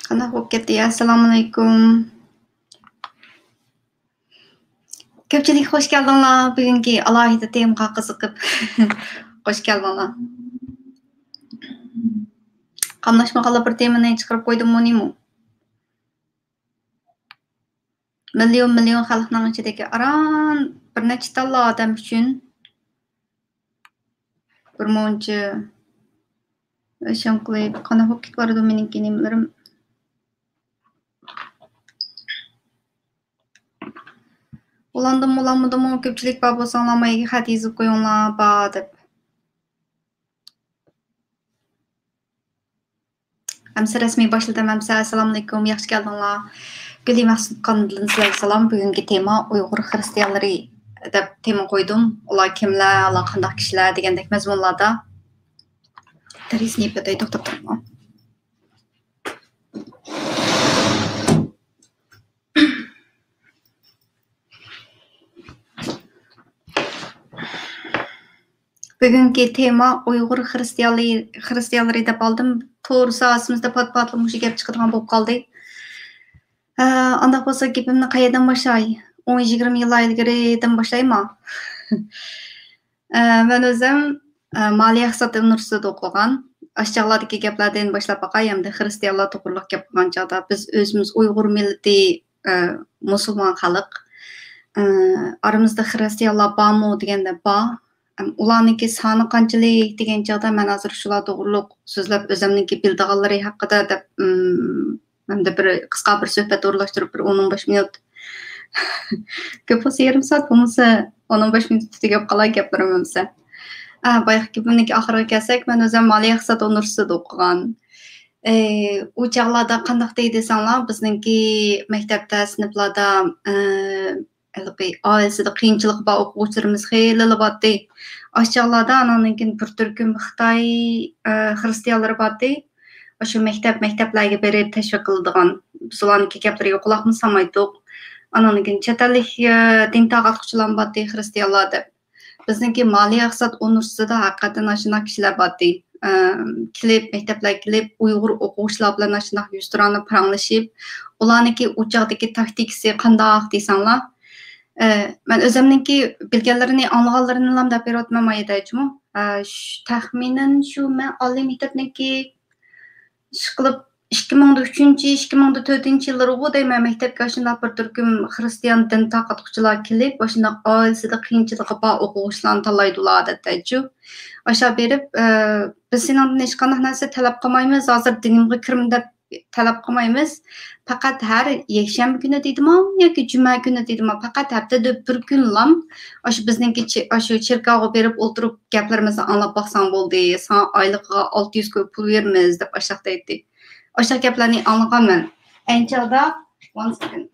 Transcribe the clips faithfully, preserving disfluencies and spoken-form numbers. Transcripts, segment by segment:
قانداق بولۇپ كەتتى؟ ئەسسالامۇئەلەيكۇم. كۆپچىلىك خوش كەلدىڭلار. بۈگۈنكى ئالاھىدە تېمىغا قىزىقىپ خوش كەلدىڭلار. قاملاشمىغانلار بىر تېمىنى چىقىرىپ قويدۇممۇ نېمە؟ مىليون، مىليون خەلقنىڭ ئىچىدىكى ئاران بىر نەچچە تاللا ئادەم ئۈچۈن بىر مۇنچە ئىشەم قىلىپ، قانداق بولۇپ كېتىپ بارىدۇ مېنىڭكى نېمىلىرىم. ئۇلاندىمۇ، ئۇلانمىدىمۇ، كۆپچىلىك بار بولساڭلار مايگە خەت يېزىپ قويۇڭلار، بار دەپ. ئەمسە رەسمىي باشلىدىم. ئەمسە ئەسسالامۇئەلەيكۇم، ياخشى كەلدىڭلار. گۈلى مەخسۇت قانىلىدىن سىلەرگە سالام. بۈگۈنكى تېما ئۇيغۇر خىرىستىيانلىرى دەپ تېما قويدۇم. ئۇلار كىملەر، ئۇلار قانداق كىشىلەر دېگەندەك مەزمۇنلاردا. دەرسنى يېپىۋېتەي، توختاپ تۇرۇڭ. بۈگۈنكى تېما ئۇيغۇر خىرىستىيانلى-، خىرىستىيانلىرى دەپ ئالدىم. تور ساھەسىمىزدە پات-پاتلا مۇشۇ گەپ چىقىدىغان بولۇپ قالدى. ئە، ئانداق بولسا گېپىمنى قەيەردىن باشلاي؟ ئون يىگىرمە يىللار ئىلگىرىدىن باشلايمۇ؟ ئە، مەن ئۆزۈم، ئە، مالىيە ئىقتىساد ئۇنىۋېرسىتېتىدا ئوقۇغان. ئاشۇ چاغلاردىكى گەپلەردىن باشلاپ باقاي، ئەمدى خىرىستىيانلار توغرۇلۇق گەپ قىلغان چاغدا، بىز ئۆزىمىز ئۇيغۇر مىللىتى، ئە، مۇسۇلمان خەلق. ئە، ئارىمىزدا خىرىستىيانلار بارمۇ دېگەندە بار. ئەم، ئۇلارنىڭكى سانى قانچىلىك دېگەن چاغدا، مەن ھازىر شۇلار توغرۇلۇق سۆزلەپ، ئۆزۈمنىڭكى بىلىدىغانلىرى ھەققىدە دەپ، ئىم، ھەمدە بىر قىسقا بىر سۆھبەت ئورۇنلاشتۇرۇپ، بىر ئون، ئون بەش مىنۇت. كۆپ بولسا يېرىم سائەت، بولمىسا ئون، ئون بەش مىنۇت تۈگەپ قالار گەپلىرىم بولمىسا. ئا، بايىقى گېپىمنىڭكى ئاخىرىغا كەلسەك، مەن ئۆزۈم مالىيە ئىقتىساد ئۇنىۋېرسىتېتىدا ئوقۇغان. ئى، ئۇ چاغلاردا قانداق دەي دېسەڭلار، بىزنىڭكى مەكتەپتە، سىنىپلاردا، ئى، ھېلىقى ئائىلىسىدە قىيىنچىلىقى بار ئوقۇغۇچىلىرىمىز خېلىلا بارتتى. ئاشۇ چاغلاردا ئاناندىن كېيىن بىر تۈركۈم خىتاي، ئە، خىرىستىيانلىرى بارتتى. ئاشۇ مەكتەپ، مەكتەپلەرگە بېرىپ تەشۋىق قىلىدىغان. بىز ئۇلارنىڭكى گەپلىرىگە قۇلاقمۇ سالمايتتۇق. ئاناندىن كېيىن چەت ئەللىك، ئە، دىن تارقاتقۇچىلارمۇ بارتتى، خىرىستىيانلار دەپ. بىزنىڭكى مالىيە ئىقتىساد ئۇنىۋېرسىتېتىدا ھەقىقەتەن ئاشۇنداق كىشىلەر بارتتى. ئە، كېلىپ، مەكتەپلەرگە كېلىپ، ئۇيغۇر ئوقۇغۇچىلار بىلەن ئاشۇنداق يۈزتۇرانە پاراڭلىشىپ، ئۇلارنىڭكى ئۇ چاغدىكى تاكتىكىسى قانداق دېسەڭلار، ئە، مەن ئۆزۈمنىڭكى بىلگەنلىرىنى، ئاڭلىغانلىرىنىلا دەپ بېرىۋاتىمەن مايىدە جۇمۇ. ئە، ش-، تەخمىنەن شۇ مەن ئالىي مەكتەپنىڭكى ئىشقىلىپ ئىككى مىڭ ئۈچىنچى، ئىككى مىڭ تۆتىنچى يىللىرىغۇ دەيمەن، مەكتەپكە ئاشۇنداق بىر تۈركۈم خىرىستىيان دىن تارقاتقۇچىلار كېلىپ، ئاشۇنداق ئائىلىسىدە قىيىنچىلىقى بار ئوقۇغۇچىلارنى تاللايدۇ ئادەتتە جۇ. ئاشۇ بېرىپ، ئە، بىز سېنىڭدىن ھېچقانداق نەرسە تەلەپ قىلمايمىز، ھازىر دىنىمغا كىرمە دەپ تەلەپ قىلمايمىز. پەقەت ھەر يەكشەنبە كۈنى دېدىما ياكى جۈمە كۈنى دېدىما، پەقەت ھەپتىدە بىر كۈنلام ئاشۇ بىزنىڭكى چې-، ئاشۇ چېركاۋغا بېرىپ ئولتۇرۇپ گەپلىرىمىزنى ئاڭلاپ باقساڭ بولدى، ساڭا ئايلىقىغا ئالتە يۈز كوي پۇل بېرىمىز دەپ ئاشۇنداق دەيتتى. ئاشۇنداق گەپلەرنى ئاڭلىغان مەن. ئەينى چاغدا، one second.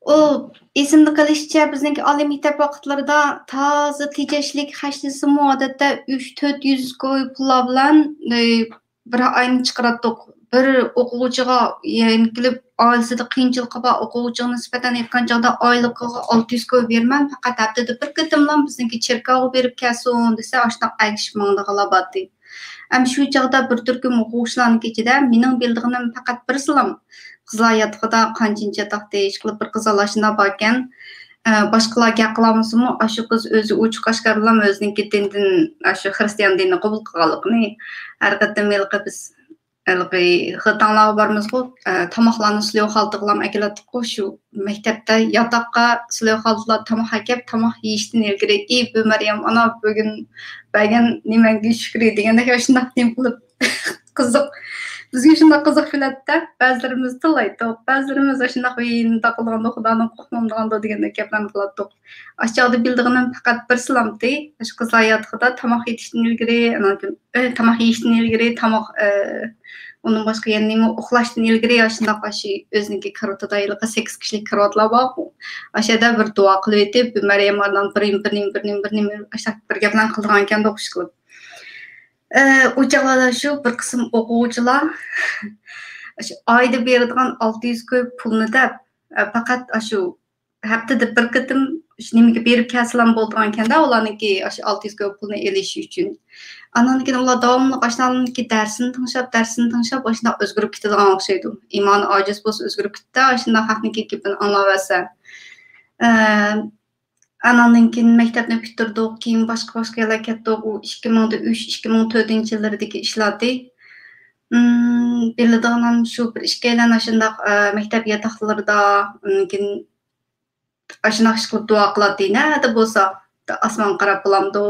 ئۇ ئېسىمدە قېلىشىچە، بىزنىڭكى ئالىي مەكتەپ ۋاقىتلىرىدا تازا تېجەشلىك خەجلىسىمۇ، ئادەتتە ئۈچ، تۆت يۈز كوي پۇللار بىلەن، ئى، بىر ئاينى چىقىراتتۇق. بىر ئوقۇغۇچىغا، يەنى كېلىپ ئائىلىسىدە قىيىنچىلىقى بار ئوقۇغۇچىغا نىسبەتەن ئېيتقان چاغدا، ئايلىقىغا ئالتە يۈز كوي بېرىمەن، پەقەت ھەپتىدە بىر قېتىملا بىزنىڭكى چېركاۋغا بېرىپ كەلسۇن دېسە، ئاشۇنداق ئەگىشىپ ماڭىدىغانلار بارتتى. ئەمما شۇ چاغدا بىر تۈركۈم ئوقۇغۇچىلارنىڭكى ئىچىدە مېنىڭ بىلىدىغىنىم پەقەت بىرسىلام، قىزلار ياتىقىدا قانچىنچە ياتاقتى، ئىشقىلىپ بىر قىزالاشنا باركەن. ئە، باشقىلار گەپ قىلالمىسىمۇ، ئاشۇ قىز ئۆزى ئوچۇق ئاشكارىلام ئۆزىنىڭكى دىندىن، ئاشۇ خىرىستىيان دىنىنى قوبۇل قىلغانلىقىنى. ھەر قېتىم ھېلىقى بىز ھېلىقى خىتاڭلارغا بارىمىزغۇ، ئە، تاماقلارنى سليو خالتىغىلام ئەكېلەتتۇققۇ، شۇ مەكتەپتە ياتاققا سليو خالتىلار تاماق ئەكەپ، تاماق يېيىشتىن ئىلگىرى، «ئى، بۈ مەريەم ئانا، بۈگۈن بەرگەن نېمەڭگە شۈكرى» دېگەندەك، شۇنداق نېمە قىلىپ قىزىق. بىزگە شۇنداق قىزىق كېلەتتى. بەزىلىرىمىز تىللايتتۇق، بەزىلىرىمىز ئاشۇنداق، «ۋىي، مۇنداق قىلغاندا خۇدانىڭ قورقمامدىغاندۇ» دېگەندەك گەپلەرنى قىلاتتۇق. ئاشۇ چاغدا بىلىدىغىنىم پەقەت بىر سالامتى، ئاشۇ قىزلار ياتىقىدا تاماق يېتىشتىن ئىلگىرى، ئانان كېيىن، ئۆي تاماق يېيىشتىن ئىلگىرى، تاماق، ئە، ئۇنىڭ باشقا يەنە نېمە، ئۇخلاشتىن ئىلگىرى ئاشۇنداق ئاشۇ ئۆزىنىڭكى كارىۋىتىدا ھېلىقى سەككىز كىشىلىك كارىۋاتلار بارغۇ. ئاشۇ يەردە بىر دۇئا قىلىۋېتىپ، بىر مەريەم ئانان بىر نېمە، بىر نېمە، بىر نېمە، بىر نېمە، ئاشۇنداق بىر گەپلەرنى قىلىدىغانىكەن ئوخشاش قىلىپ. ئە، ئۇ چاغلاردا شۇ بىر قىسىم ئوقۇغۇچىلار ئاشۇ ئايدا بېرىدىغان ئالتە يۈز كوي پۇلنى دەپ، ئە، پەقەت ئاشۇ ھەپتىدە بىر قېتىم شۇ نېمىگە بېرىپ كەلسىلەم بولىدىغانكەن-دە، ئۇلارنىڭكى ئاشۇ ئالتە يۈز كوي پۇلنى ئېلىش ئۈچۈن. ئاندىن كېيىن ئۇلار داۋاملىق ئاشۇلارنىڭكى دەرسىنى تىڭشاپ، دەرسىنى تىڭشاپ، ئاشۇنداق ئۆزگىرىپ كېتىدىغان ئوخشايدۇ. ئىمانى ئاجىز بولسا ئۆزگىرىپ كېتىدۇ، ئاشۇنداق خەقنىڭكى گېپىنى ئاڭلاۋەرسە. ئە، ئاناندىن كېيىن مەكتەپنى پۈتتۈردۇق، كېيىن باشقا، باشقا يەرلەرگە كەتتۇق. ئۇ ئىككى مىڭدا ئۈچ، ئىككى مىڭ تۆتىنچى يىللىرىدىكى ئىشلاتى. ئىم، بىلىدىغىنىم شۇ بىر ئىككىيلەن ئاشۇنداق، ئە، مەكتەپ ياتاقلىرىدا، ئاندىن كېيىن ئاشۇنداق ئىش قىلىپ دۇئا قىلاتتى. نەدە بولسا، ئاسمانغا قاراپ بولامدۇ،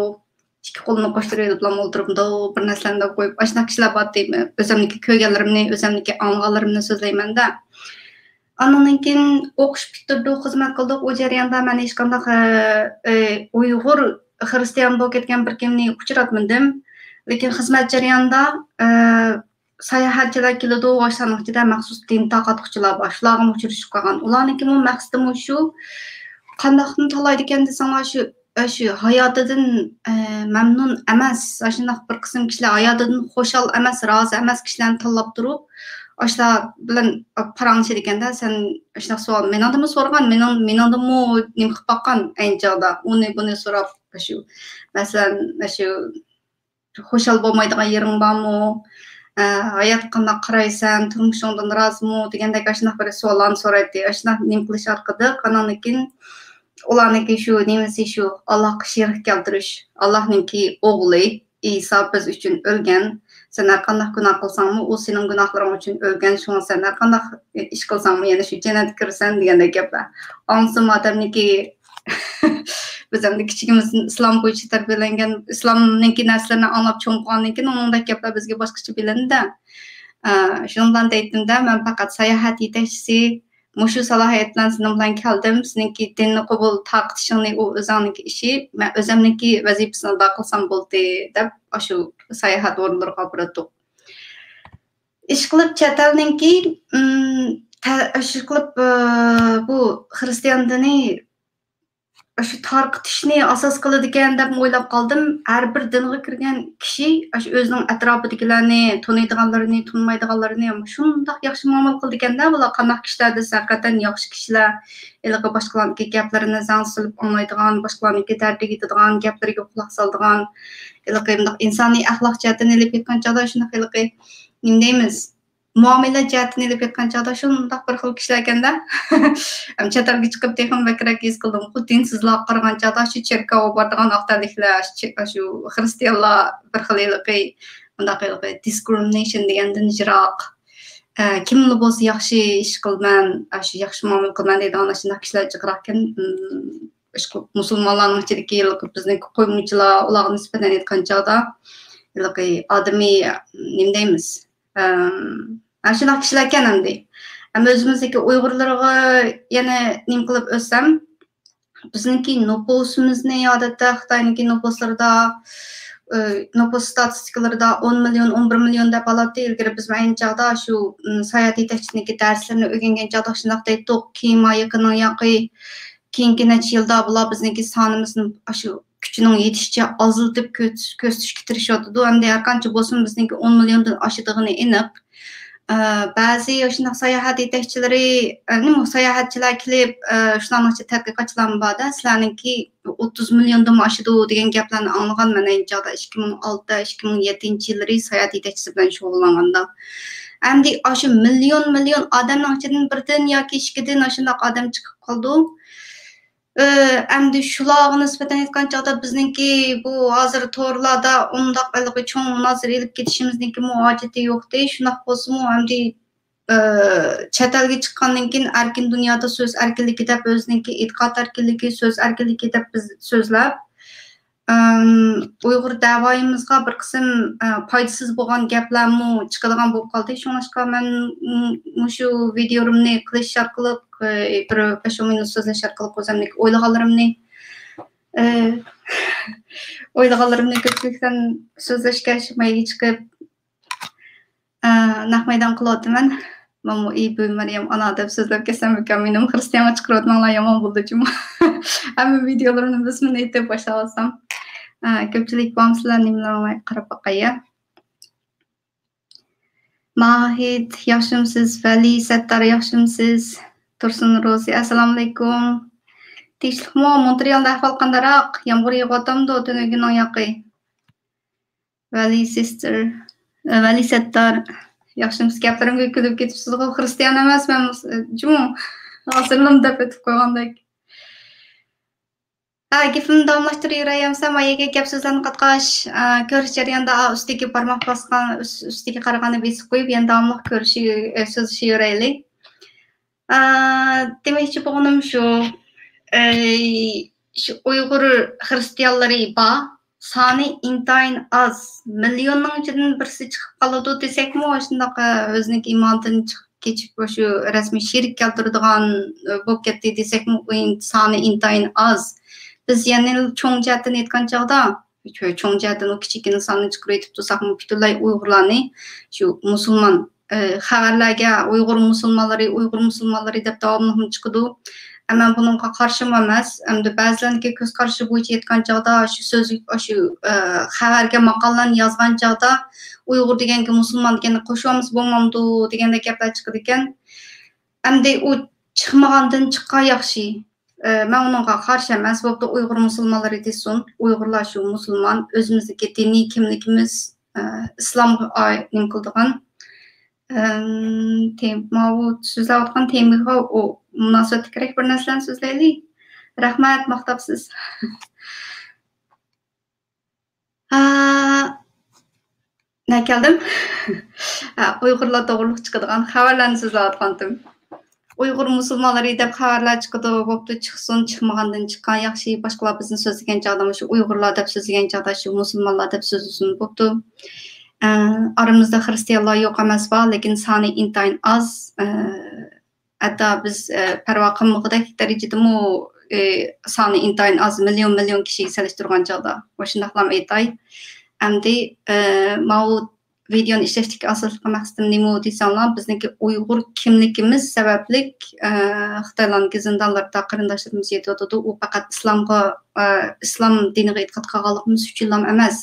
ئىككى قولىنى قوشتۇرۇۋېلىپلا ئولتۇرۇپمۇ، بىر نەرسىلەرنى دەپ قويۇپ، ئاشۇنداق كىشىلەر بارتتى. ئۆزۈمنىڭكى كۆرگەنلىرىمنى، ئۆزۈمنىڭكى ئاڭلىغانلىرىمنى سۆزلەيمەن-دە. ئاندىن كېيىن ئوقۇش پۈتتۈردۇق، خىزمەت قىلدۇق. ئۇ جەرياندا مەن ھېچقانداق، ئە، ئە، ئۇيغۇر خىرىستىيان بولۇپ كەتكەن بىر كىمنى ئۇچراتمىدىم. لېكىن خىزمەت جەريانىدا، ئە، ساياھەتچىلەر كېلىدۇ، ئاشۇلارنىڭ ئىچىدە مەخسۇس دىن تارقاتقۇچىلار بار. شۇلارغىمۇ ئۇچرىشىپ قالغان. ئۇلارنىڭكىمۇ مەقسىتىمۇ شۇ، قانداقتىن تاللايدىكەن دېسەڭلار، شۇ، شۇ ھاياتىدىن، ئە، مەمنۇن ئەمەس، ئاشۇنداق بىر قىسىم كىشىلەر ھاياتىدىن خۇشال ئەمەس، رازى ئەمەس كىشىلەرنى تاللاپ تۇرۇپ، ئاشۇلار بىلەن پاراڭلىشىدىكەن-دە. سەن ئاشۇنداق سوئال مېنىڭدىنمۇ سورىغان، مېنىڭ، مېنىڭدىنمۇ نېمە قىلىپ باققان ئەينى چاغدا، ئۇنى، بۇنى سوراپ، شۇ، مەسىلەن، شۇ خۇشال بولمايدىغان يېرىڭ بارمۇ؟ ئە، ھاياتقا قانداق قارايسەن؟ تۇرمۇشۇڭدىن رازىمۇ؟ دېگەندەك ئاشۇنداق بىر سوئاللارنى سورايتتى. ئاشۇنداق نېمە قىلىش ئارقىلىق، ئاناندىن كېيىن ئۇلارنىڭكى شۇ نېمىسى شۇ، ئاللاھقا شېرىك كەلتۈرۈش، ئاللاھنىڭكى ئوغلى ئىسا بىز ئۈچۈن ئۆلگەن، سەن ھەرقانداق گۇناھ قىلساڭمۇ، ئۇ سېنىڭ گۇناھلىرىڭ ئۈچۈن ئۆلگەن، شۇڭا سەن ھەرقانداق ئىش قىلساڭمۇ، يەنە شۇ جەننەتكە كىرىسەن دېگەندەك گەپلەر. ئاڭلىسىمۇ ئادەمنىڭكى بىز ئەمدى كىچىكىمىزدىن ئىسلام بويىچە تەربىيەلەنگەن، ئىسلامنىڭكى نەرسىلىرىنى ئاڭلاپ چوڭ بولغاندىن كېيىن ئۇنىڭدەك گەپلەر بىزگە باشقىچە بىلىنىدۇ. ئە، شۇنىڭ بىلەن دەيتتىم-دە، مەن پەقەت ساياھەت يېتەكچىسى، مۇشۇ سالاھىيەت بىلەن سېنىڭ بىلەن كەلدىم، سېنىڭكى دىننى قوبۇل تارقىتىشىڭنى ئۇ ئۆزۈڭنىڭكى ئىشى، مەن ئۆزۈمنىڭكى ۋەزىپىسىنى ئادا قىلسام بولدى، دەپ ئاشۇ ساياھەت ئورۇنلىرىغا باراتتۇق. ئىشقىلىپ چەت ئەلنىڭكى، ئىم، تە-، ئىشقىلىپ، ئە، بۇ خىرىستىيان دىنى شۇ تارقىتىشنى ئاساس قىلىدىكەن دەپ ئويلاپ قالدىم. ھەر بىر دىنغا كىرگەن كىشى ئاشۇ ئۆزىنىڭ ئەتراپىدىكىلەرنى، تونۇيدىغانلىرىنى، تونۇمايدىغانلىرىنى شۇنداق ياخشى مۇئامىلە قىلىدىكەن-دە، بۇلار قانداق كىشىلەر دېسە، ھەقىقەتەن ياخشى كىشىلەر. ھېلىقى باشقىلارنىڭكى گەپلىرىنى زەڭ سېلىپ ئاڭلايدىغان، باشقىلارنىڭكى دەردىگە يېتىدىغان، گەپلىرىگە قۇلاق سالىدىغان، ھېلىقى مۇنداق ئىنسانىي ئەخلاق جەھەتتىن ئېلىپ ئېيتقان چاغدا شۇنداق ھېلىقى نېمە دەيمىز؟ مۇئامىلە جەھەتتىن ئېلىپ ئېيتقان چاغدا شۇنداق بىر خىل كىشىلەركەن-دە. ھەم چەت ئەلگە چىقىپ تېخىمۇ بەكرەك ھېس قىلدىم. خۇددى دىنسىزلارغا قارىغان چاغدا شۇ چېركاۋغا بارىدىغان ئاق تەنلىكلەر، شۇ، شۇ خىرىستىيانلار بىر خىل ھېلىقى، مۇنداق ھېلىقى دىسكرىمىنېيشن دېگەندىن يىراق. ئە، كىملا بولسا ياخشى ئىش قىلىمەن، ئاشۇ ياخشى مۇئامىلە قىلىمەن دەيدىغان ئاشۇنداق كىشىلەر جىقراقكەن. ئىشقىلىپ مۇسۇلمانلارنىڭ ئىچىدىكى ھېلىقى بىزنىڭكى قويمىچىلار، ئۇلارغا نىسبەتەن ئېيتقان چاغدا ھېلىقى ئادىمىي، نېمە دەيمىز، ئەم، ئاشۇنداق كىشىلەركەن ئەمدى. ئەمما ئۆزىمىزدىكى ئۇيغۇرلارغا يەنە نېمە قىلىپ ئۆتسەم، بىزنىڭكى نوپۇسىمىزنى ئادەتتە خىتاينىڭكى نوپۇسلىرىدا، ئى، نوپۇس ستاتىستىكىلىرىدا ئون مىليون، ئون بىر مىليون دەپ ئالاتتى. ئىلگىرى بىز ئەينى چاغدا شۇ، ئىم، ساياھەت يېتەكچىسىنىڭكى دەرسلىرىنى ئۆگەنگەن چاغدا شۇنداق دەيتتۇق، كېيىن ماياكىنىڭ ياقى كېيىنكى نەچچە يىلدا بۇلار بىزنىڭكى سانىمىزنى ئاشۇ كۈچىنىڭ يېتىشىچە ئازلىتىپ كۆرس-، كۆرسىتىشكە تىرىشىۋاتىدۇ. ئەمدى ھەرقانچە بولسىمۇ بىزنىڭكى ئون مىليوندىن ئاشىدىغىنى ئېنىق. ئە، بەزى شۇنداق ساياھەت يېتەكچىلىرى، ئە، نېمە، ساياھەتچىلەر كېلىپ، ئە، شۇلارنىڭ ئىچىدە تەتقىقاتچىلارمۇ بار-دە، سىلەرنىڭكى ئوتتۇز مىليوندىنمۇ ئاشىدۇ دېگەن گەپلەرنى ئاڭلىغان مەن ئەينى چاغدا ئىككى مىڭ ئالتە، ئىككى مىڭ يەتتىنچى يىللىرى ساياھەت يېتەكچىسى بىلەن شۇغۇللانغاندا. ئەمدى ئاشۇ مىليون، مىليون ئادەمنىڭ ئىچىدىن بىردىن ياكى ئىككىدىن ئاشۇنداق ئادەم چىقىپ قالىدۇ. ئى، ئەمدى شۇلارغا نىسبەتەن ئېيتقان چاغدا بىزنىڭكى بۇ ھازىر تورلاردا ئۇنداق ھېلىقى چوڭ مۇنازىرە ئېلىپ كېتىشىمىزنىڭكىمۇ ھاجىتى يوقتى. شۇنداق بولسىمۇ ئەمدى، ئى، چەت ئەلگە چىققاندىن كېيىن ئەركىن دۇنيادا سۆز ئەركىنلىكى دەپ ئۆزىنىڭكى ئېتىقاد ئەركىنلىكى، سۆز ئەركىنلىكى دەپ بىز سۆزلەپ، ئىم، ئۇيغۇر دەۋايىمىزغا بىر قىسىم، ئە، پايدىسىز بولغان گەپلەرمۇ چىقىدىغان بولۇپ قالدى. شۇڭلاشقا مەن م-، مۇشۇ ۋىدىيولىرىمنى قىلىش ئارقىلىق، ئە، بىر بەش-ئون مىنۇت سۆزلەش ئارقىلىق ئۆزۈمنىڭكى ئويلىغانلىرىمنى، ئە، ئويلىغانلىرىمنى كۆپچىلىكتىن سۆزلەشكە شۇ مەيگە چىقىپ، ئە، نەق مەيدان قىلىۋاتىمەن. مانا ئى بۈۋى مەريەم ئانا دەپ سۆزلەپ كەتسەم ئىكەن، مېنىمۇ خىرىستىيانغا چىقىرىۋەتمەڭلار، يامان بولىدۇ جۇمۇ. ھەممە ۋىدىيولىرىمنى بىسمىللا ئېيتىپ باشلاۋالسام. ئە، كۆپچىلىك بارمسىلەر، نېمىلەرنى قاراپ باقاي. ماھىت، ياخشىمسىز؟ ۋەلى، سەتتار، ياخشىمسىز؟ تۇرسۇن روزى، ئەسسالامۇئەلەيكۇم. تىنچلىقمۇ؟ مونترېئالدا ئەھۋال قانداقراق؟ يامغۇر يېغىۋاتامدۇ تۈنۈگۈننىڭ ياقى؟ ۋەلى سىستېر، ۋەلى سەتتار. ياخشىمۇسىز؟ گەپلىرىمگە كۈلۈپ كېتىپسىزغۇ، خىرىستىيان ئەمەسمەن جۇمۇ. ھازىرلام دەپ ئۆتۈپ قويغاندەك. ھە، گېپىمنى داۋاملاشتۇرۇۋېرەي ئەمسە، مايەگە گەپ سۆزلەرنى قاتقاش، ئە، كۆرۈش جەريانىدا، ئا، ئۈستىگە بارماق باسقان، ئۈس-، ئۈستىگە قارىغاننى بېسىپ قويۇپ، يەنە داۋاملىق كۆرۈشۈ-، ئە، سۆزلىشىۋېرەيلى. ئە، دېمەكچى بولغىنىم شۇ، ئەي، شۇ ئۇيغۇر خىرىستىيانلىرى بار، سانى ئىنتايىن ئاز، مىليوننىڭ ئىچىدىن بىرسى چىقىپ قالىدۇ دېسەكمۇ، شۇنداق، ئە، ئۆزىنىڭكى ئىمانىدىن چىقىپ كېچىپ، شۇ رەسمىي شېرىك كەلتۈرىدىغان، ئە، بولۇپ كەتتى دېسەكمۇ، ئۇ ئىن-، سانى ئىنتايىن ئاز. بىز يەنە چوڭ جەھەتتىن ئېيتقان چاغدا، چوڭ جەھەتتىن ئۇ كىچىككىنە ساننى چىقىرىۋېتىپ تۇرساقمۇ، پۈتۈنلەي ئۇيغۇرلارنى شۇ مۇسۇلمان، ئى، خەۋەرلەرگە ئۇيغۇر مۇسۇلمانلىرى، ئۇيغۇر مۇسۇلمانلىرى دەپ داۋاملىقمۇ چىقىدۇ. ئە، مەن بۇنىڭغا قارشىمۇ ئەمەس. ئەمدى بەزىلەرنىڭكى كۆز قارىشى بويىچە ئېيتقان چاغدا، شۇ سۆز، شۇ، ئى، خەۋەرگە ماقالىلەرنى يازغان چاغدا، ئۇيغۇر دېگەنگە مۇسۇلمان دېگەننى قوشۇۋالمىسا بولمامدۇ دېگەندەك گەپلەر چىقىدىكەن. ئەمدى ئۇ چىقمىغاندىن چىققان ياخشى. ئى، مەن ئۇنىڭغا قارشى ئەمەس، بوپتۇ، ئۇيغۇر مۇسۇلمانلىرى دېسۇن، ئۇيغۇرلار شۇ مۇسۇلمان، ئۆزىمىزدىكى دىنىي كىملىكىمىز، ئى، ئىسلامغا ئائىت نېمە قىلىدىغان. ئەم، تېم-، ماۋۇ سۆزلەۋاتقان تېمىغا ئۇ مۇناسىۋەتلىكرەك بىر نەرسىلەرنى سۆزلەيلى. رەھمەت، ماختاپسىز. ھا، نە كەلدىم؟ ھا، ئۇيغۇرلار توغرۇلۇق چىقىدىغان خەۋەرلەرنى سۆزلەۋاتقانتىم. ئۇيغۇر مۇسۇلمانلىرى دەپ خەۋەرلەر چىقىدۇ، بوپتۇ، چىقسۇن، چىقمىغاندىن چىققان ياخشى. باشقىلار بىزنى سۆزلىگەن چاغدا، مۇشۇ ئۇيغۇرلار دەپ سۆزلىگەن چاغدا، شۇ مۇسۇلمانلار دەپ سۆزلىسۇن، بوپتۇ. ئە، ئارىمىزدا خىرىستىيانلار يوق ئەمەس، بار، لېكىن سانى ئىنتايىن ئاز. ئە، ھەتتا بىز، ئە، پەرۋا قىلمىغۇدەك دەرىجىدىمۇ، ئە، سانى ئىنتايىن ئاز، مىليون، مىليون كىشىگە سېلىشتۇرغان چاغدا. مۇشۇنداقلام ئېيتاي. ئەمدى، ئە، ماۋۇ ۋىدېئونى ئىشلەشتىكى ئاساسلىق مەقسىتىم نېمە دېسەڭلار، بىزنىڭكى ئۇيغۇر كىملىكىمىز سەۋەبلىك، ئە، خىتايلارنىڭكى زىندانلىرىدا قېرىنداشلىرىمىز يېتىۋاتىدۇ. ئۇ پەقەت ئىسلامغا، ئە، ئىسلام دىنىغا ئېتىقاد قىلغانلىقىمىز ئۈچۈنلام ئەمەس.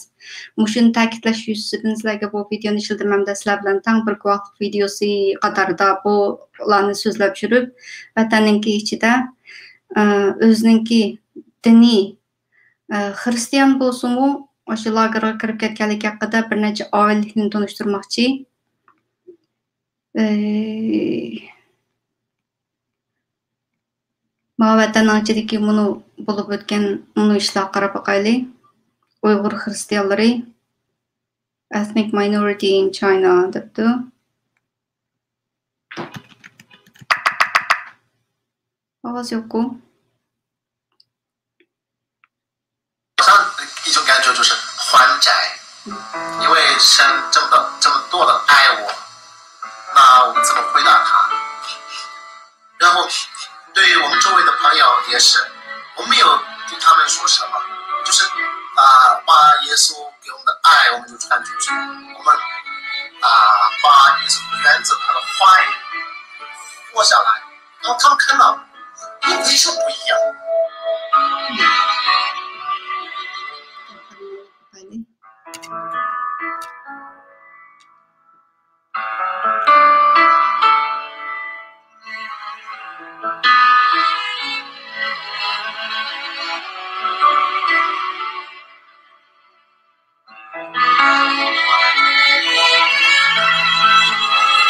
مۇشۇنى تەكىتلەش يۈزىسىدىن سىلەرگە بۇ ۋىدېئونى ئىشلىدىم ھەمدە سىلەر بىلەن تەڭ بىر گۇۋاھلىق ۋىدېئوسى قاتارىدا بۇلارنى سۆزلەپ يۈرۈپ، ۋەتەننىڭكى ئىچىدە، ئە، ئۆزىنىڭكى دىنىي، ئە، خىرىستىيان بولسىمۇ، ئاشۇ لاگېرغا كىرىپ كەتكەنلىكى ھەققىدە بىر نەچچە ئائىلىلىكنى تونۇشتۇرماقچى. ئە، ما ۋەتەننىڭ ئىچىدىكى مۇنۇ بولۇپ ئۆتكەن مۇنۇ ئىشلارغا قاراپ باقايلى. ئۇيغۇر خىرىستىيانلىرى، ethnic minority in China دەپتۇ. ئاۋاز يوققۇ؟ 上一种感觉就是还债，因为神这么的这么多的爱我，那我们怎么回答他？然后对于我们周围的朋友也是，我们没有对他们说什么，就是把把耶稣给我们的爱，我们就传出去，我们啊把耶稣原则他的话语活下来，然后他们看到，有的时候不一样。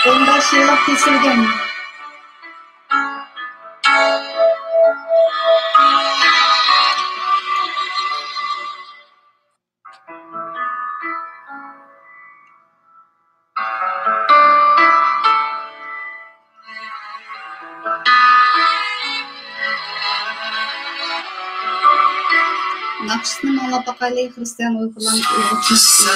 بۇندا شىللىق كېسىلگەن. ناخشىسىنى ئاڭلاپ باقايلى، خىرىستىيان ئۇيغۇرلارنىڭ ئۇيغۇرچىسى.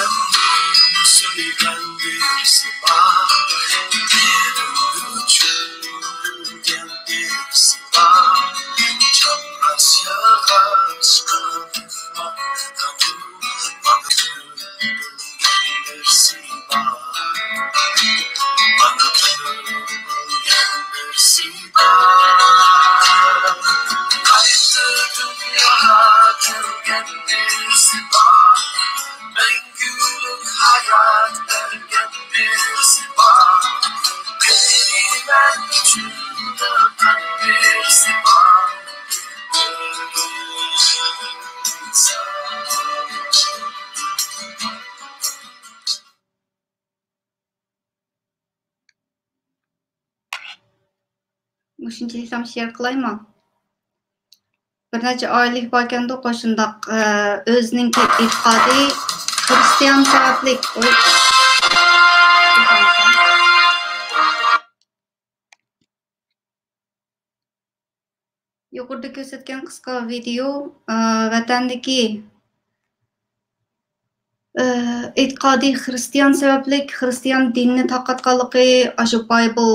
مۇشۇنچىلىك شېئىر قىلايمۇ؟ بىر نەچچە ئائىلىلىك باركەندۇ، قوشۇنداق، ئە، ئۆزىنىڭكى ئېتىقادى خىرىستىيان سەۋەبلىك. ئوي. يۇقىرىدا كۆرسەتكەن قىسقا ۋىدېئو، ئە، ۋەتەندىكى ئېتىقادى خىرىستىيان سەۋەبلىك، خىرىستىيان دىنىنى تارقاتقانلىقى، ئاشۇ بايبل،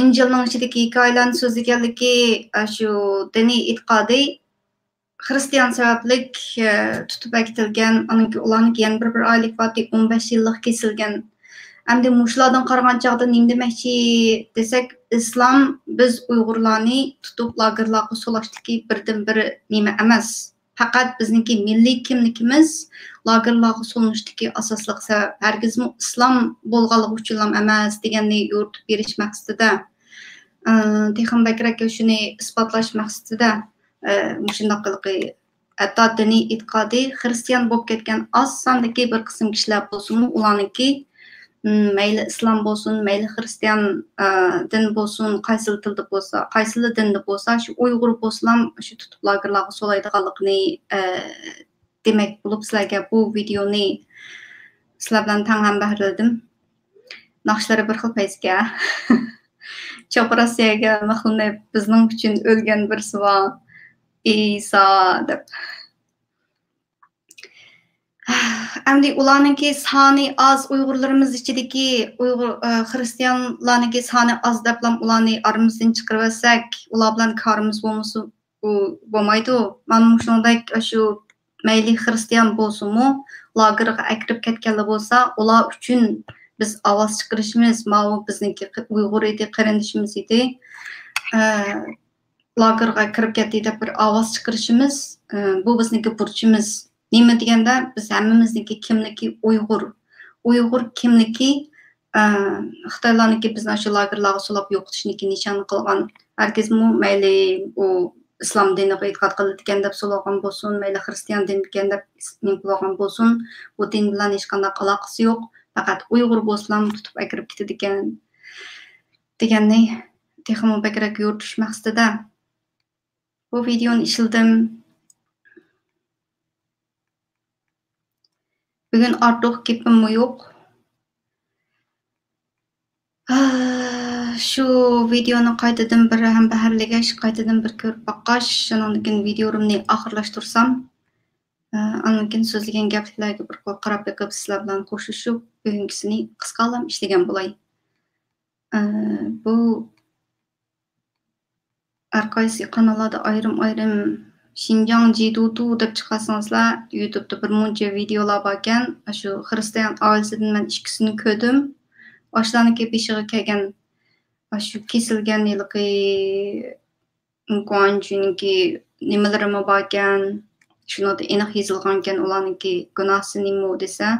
ئىنجىلنىڭ ئىچىدىكى ھېكايىلەرنى سۆزلىگەنلىكى، ئاشۇ دىنىي ئېتىقادى خىرىستىيان سەۋەبلىك، ئە، تۇتۇپ ئەكېتىلگەن، ئانىڭكى ئۇلارنىڭكى يەنە بىر، بىر ئائىلىلىك بارتى، ئون بەش يىللىق كېسىلگەن. ئەمدى مۇشۇلاردىن قارىغان چاغدا نېمە دېمەكچى دېسەك، ئىسلام بىز ئۇيغۇرلارنى تۇتۇپ لاگېرلارغا سولاشتىكى بىردىنبىر نېمە ئەمەس. پەقەت بىزنىڭكى مىللىي كىملىكىمىز لاگېرلارغا سولىنىشتىكى ئاساسلىق سەۋەب، ھەرگىزمۇ ئىسلام بولغانلىقى ئۈچۈنلا ئەمەس دېگەننى يورۇتۇپ بېرىش مەقسىتىدە، ئى، تېخىمۇ بەكرەك شۇنى ئىسپاتلاش مەقسىتىدە، ئى، مۇشۇنداق قىلىقى، ھەتتا دىنىي ئېتىقادى خىرىستىيان بولۇپ كەتكەن ئاز ساندىكى بىر قىسىم كىشىلەر بولسىمۇ، ئۇلارنىڭكى مەيلى ئىسلام بولسۇن، مەيلى خىرىستىيان، ئە، دىن بولسۇن، قايسىلا تىلدا بولسا، قايسىلا دىندا بولسا، شۇ ئۇيغۇر بولسىلا شۇ تۇتۇپ لاگېرلارغا سولايدىغانلىقىنى، ئە، دېمەك بولۇپ سىلەرگە بۇ ۋىدېئونى سىلەر بىلەن تەڭ ھەمبەھىرلىدىم. ناخشىلىرى بىر خىل پەيزىكەن. چاپراس يەرگە مىخلىنىپ، بىزنىڭ ئۈچۈن ئۆلگەن بىرسى بار، ئىسا دەپ. ئەمدى ئۇلارنىڭكى سانى ئاز، ئۇيغۇرلىرىمىز ئىچىدىكى ئۇيغۇر، ئە، خىرىستىيانلارنىڭكى سانى ئاز دەپلا ئۇلارنى ئارىمىزدىن چىقىرىۋەتسەك، ئۇلار بىلەن كارىمىز بولمىسا، ئۇ بولمايدۇ. مانا مۇشۇنىڭدەك ئاشۇ مەيلى خىرىستىيان بولسىمۇ، لاگېرغا ئەكىرىپ كەتكەنلا بولسا، ئۇلار ئۈچۈن بىز ئاۋاز چىقىرىشىمىز، ماۋۇ بىزنىڭكى ئۇيغۇر ئىدى، قېرىندىشىمىز ئىدى. ئە، لاگېرغا كىرىپ كەتتى دەپ بىر ئاۋاز چىقىرىشىمىز، ئى، بۇ بىزنىڭكى بۇرچىمىز. نېمە دېگەندە، بىز ھەممىمىزنىڭكى كىملىكى ئۇيغۇر. ئۇيغۇر كىملىكى، ئى، خىتايلارنىڭكى بىزنى شۇ لاگېرلارغا سولاپ يوقىتىشنىڭكى نىشانى قىلغان. ھەرگىزمۇ مەيلى ئۇ ئىسلام دىنىغا ئېتىقاد قىلىدىكەن دەپ سولىغان بولسۇن، مەيلى خىرىستىيان دىنىكەن دەپ نېمە قىلىۋالغان بولسۇن، بۇ دىن بىلەن ھېچقانداق ئالاقىسى يوق. پەقەت ئۇيغۇر بولسىلا تۇتۇپ ئەكىرىپ كېتىدىكەن. دېگەننى تېخىمۇ بەكرەك يورۇتۇش مەقسىتىدە بۇ ۋىدېئونى ئىشلىدىم. بۈگۈن ئارتۇق گېپىممۇ يوق. شۇ ۋىدېئونى قايتىدىن بىر ھەمبەھىرلىگەچ، قايتىدىن بىر كۆرۈپ باققاچ، شۇنىڭدىن كېيىن ۋىدېئولىرىمنى ئاخىرلاشتۇرسام، ئاندىن كېيىن سۆزلىگەن گەپلىكلەرگە بىر قول قاراپ بېقىپ، سىلەر بىلەن خوشلىشىپ، بۈگۈنكىسىنى قىسقالام ئىشلىگەن بولاي. ئە، بۇ ھەر قايسى قاناللاردا ئايرىم-ئايرىم شىنجاڭ جىدۇدۇ دەپ چىقارسىڭىزلا، يۇتۇبتا بىر مۇنچە ۋىدېئولار باركەن. ئاشۇ خىرىستىيان ئائىلىسىدىن مەن ئىككىسىنى كۆردۈم. ئاشۇلارنىڭكى بېشىغا كەلگەن، ئاشۇ كېسىلگەن ھېلىقى گۇاڭجۈنىڭكى نېمىلىرىمۇ باركەن. شۇنىڭدا ئېنىق يېزىلغانكەن، ئۇلارنىڭكى گۇناھسى نېمە دېسە،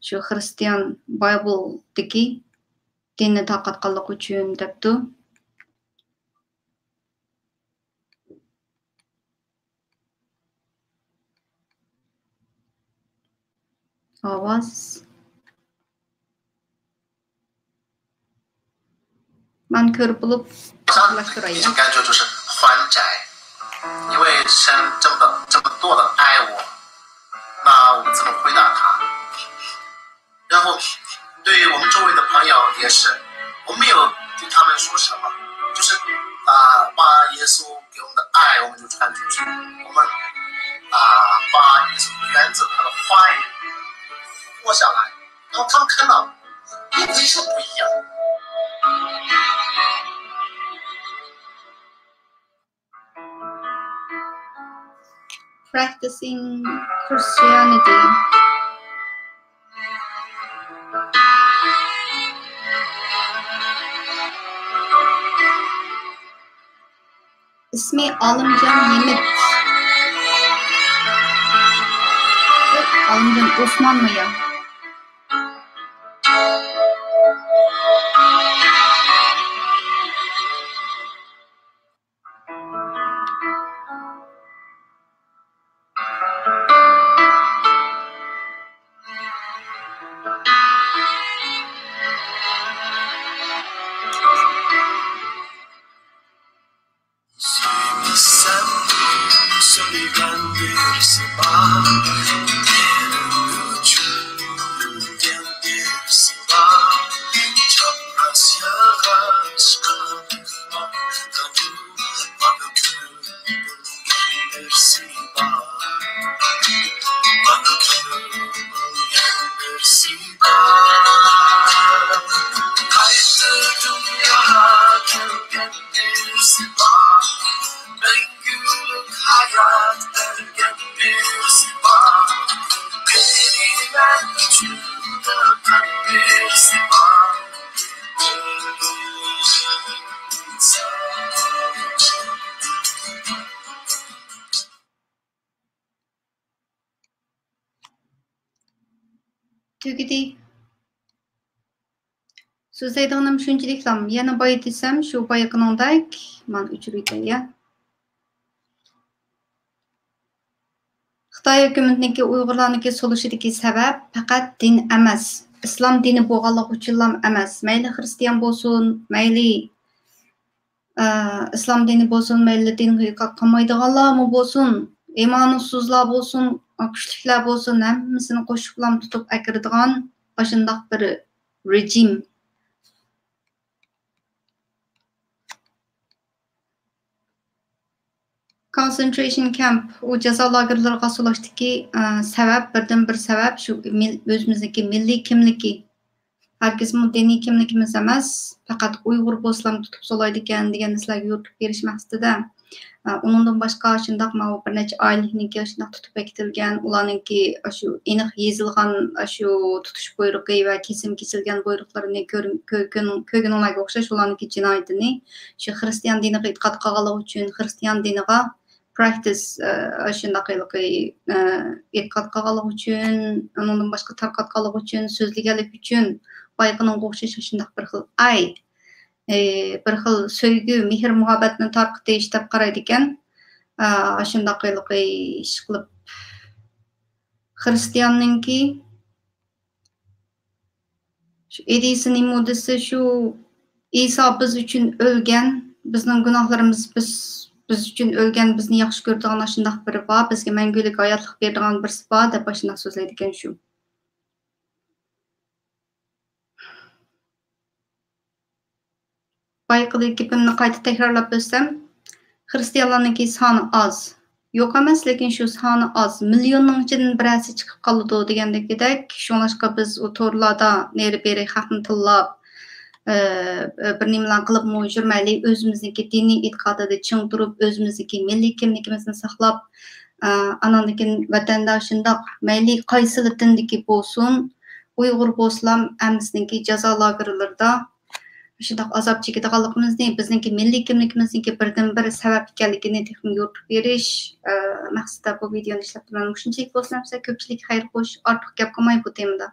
شۇ خىرىستىيان بايبلدىكى دىننى تارقاتقانلىقى ئۈچۈن دەپتۇ. ئاۋاز. مانا كۆرۈپ بولۇپ، 我想第一种感觉就是还债，因为之前这么的这么多的爱我，那我们怎么回答他？然后对于我们周围的朋友也是，我没有对他们说什么，就是啊，把耶稣给我们的爱，我们就传出去，我们啊，把耶稣原则他的话语活下来，然后他们看到，哎，人生不一样。 Practicing Christianity. ئىسمى ئالىمجان نېمىت. يوق، ئالىمجان ئوسمانمۇ يا؟ چاپراس ياغاچقا مېھمان، مانا كۆڭۈل بۆلگەن بىرسى بار. مانا كۆڭۈل بۆلگەن بىرسى بار. قايتا دۇنياغا كەلگەن بىرسى بار. مەڭگۈلۈك ھايات بەرگەن بىرسى بار. قېنى مەن ئۈچۈن تۇرغان بىرسى بار. تۈگىدى. سۆزلەيدىغىنىم شۇنچىلىكلام، يەنە بايىتىسەم شۇ بايىقىنىڭدەك، مانا ئۆچۈرۈۋېتەي يا. خىتاي ھۆكۈمىتىنىڭكى ئۇيغۇرلارنىڭكى سولىشىدىكى سەۋەب پەقەت دىن ئەمەس، ئىسلام دىنى بولغانلىقى ئۈچۈنلام ئەمەس. مەيلى خىرىستىيان بولسۇن، مەيلى، ئە، ئىسلام دىنى بولسۇن، مەيلى دىنغا ئېتىقاد قىلمايدىغانلارمۇ بولسۇن، ئىمانسىزلار بولسۇن، كۈچلۈكلەر بولسۇن، ھەممىسىنى قوشۇپلام تۇتۇپ ئەكىرىدىغان ئاشۇنداق بىر رېجىم. كونسېنترېيشن كەمپ، ئۇ جازا لاگېرلىرىغا سولاشتىكى، ئە، سەۋەب، بىردىنبىر سەۋەب شۇ مىل-، ئۆزىمىزنىڭكى مىللىي كىملىكى. ھەرگىزمۇ دىنىي كىملىكىمىز ئەمەس، پەقەت ئۇيغۇر بولسىلام تۇتۇپ سولايدىكەن دېگەننى سىلەرگە يورۇتۇپ بېرىش مەقسىتىدە. ئە، ئۇنىڭدىن باشقا شۇنداق ماۋۇ بىر نەچچە ئائىلىنىڭكى شۇنداق تۇتۇپ ئەكېتىلگەن، ئۇلارنىڭكى ئاشۇ ئېنىق يېزىلغان ئاشۇ تۇتۇش بۇيرۇقى ۋە كېسىم كېسىلگەن بۇيرۇقلىرىنى كۆر-، كۆ-، كۆن-، كۆرگىنىڭلارغا ئوخشاش، ئۇلارنىڭكى جىنايىتىنى شۇ خىرىستىيان دىنىغا ئېتىقاد قىلغانلىقى ئۈچۈن، خىرىستىيان دىنىغا پراكتىس، ئە، شۇنداق ھېلىقى، ئە، ئېتىقاد قىلغانلىقى ئۈچۈن، ئۇنىڭدىن باشقا تارقاتقانلىقى ئۈچۈن، سۆزلىگەنلىكى ئۈچۈن بايىقىنىڭغا ئوخشاش شۇنداق بىر خىل ئاي، ئە، بىر خىل سۆيگۈ، مېھىر-مۇھەببەتنى تارقىتىش دەپ قارايدىكەن. ئە، شۇنداق ھېلىقى ئىشقىلىپ خىرىستىياننىڭكى شۇ ئېدىسىنى مۇدىسى شۇ ئىسا بىز ئۈچۈن ئۆلگەن، بىزنىڭ گۇناھلىرىمىز بىز، بىز ئۈچۈن ئۆلگەن، بىزنى ياخشى كۆرىدىغان ئاشۇنداق بىرى بار، بىزگە مەڭگۈلۈك ھاياتلىق بېرىدىغان بىرسى بار دەپ ئاشۇنداق سۆزلەيدىكەن شۇ. بايىقىدىكى گېپىمنى قايتا تەكرارلاپ ئۆتسەم، خىرىستىيانلارنىڭكى سانى ئاز. يوق ئەمەس، لېكىن شۇ سانى ئاز. مىليوننىڭ ئىچىدىن بىرەرسى چىقىپ قالىدۇ دېگەندىكىدەك، شۇڭلاشقا بىز ئۇ تورلاردا نېرى-بېرى خەقنى تىللاپ، ئە، بىر نېمىلەرنى قىلىپمۇ يۈرمەيلى، ئۆزىمىزنىڭكى دىنىي ئېتىقادىدا چىڭ تۇرۇپ، ئۆزىمىزنىڭكى مىللىي كىملىكىمىزنى ساقلاپ، ئە، ئاناندىن كېيىن ۋەتەندە شۇنداق مەيلى قايسىلا دىندىكى بولسۇن، ئۇيغۇر بولسىلام ھەممىسىنىڭكى جازا لاگېرلىرىدا شۇنداق ئازاب چېكىدىغانلىقىمىزنى، بىزنىڭكى مىللىي كىملىكىمىزنىڭكى بىردىنبىر سەۋەب ئىكەنلىكىنى تېخىمۇ يورۇتۇپ بېرىش، ئە، مەقسىتىدە بۇ ۋىدېئونى ئىشلەپتىمەن. مۇشۇنچىلىك بولسۇن ئەمىسە، كۆپچىلىككە خەير خوش، ئارتۇق گەپ قىلماي بۇ تېمىدا.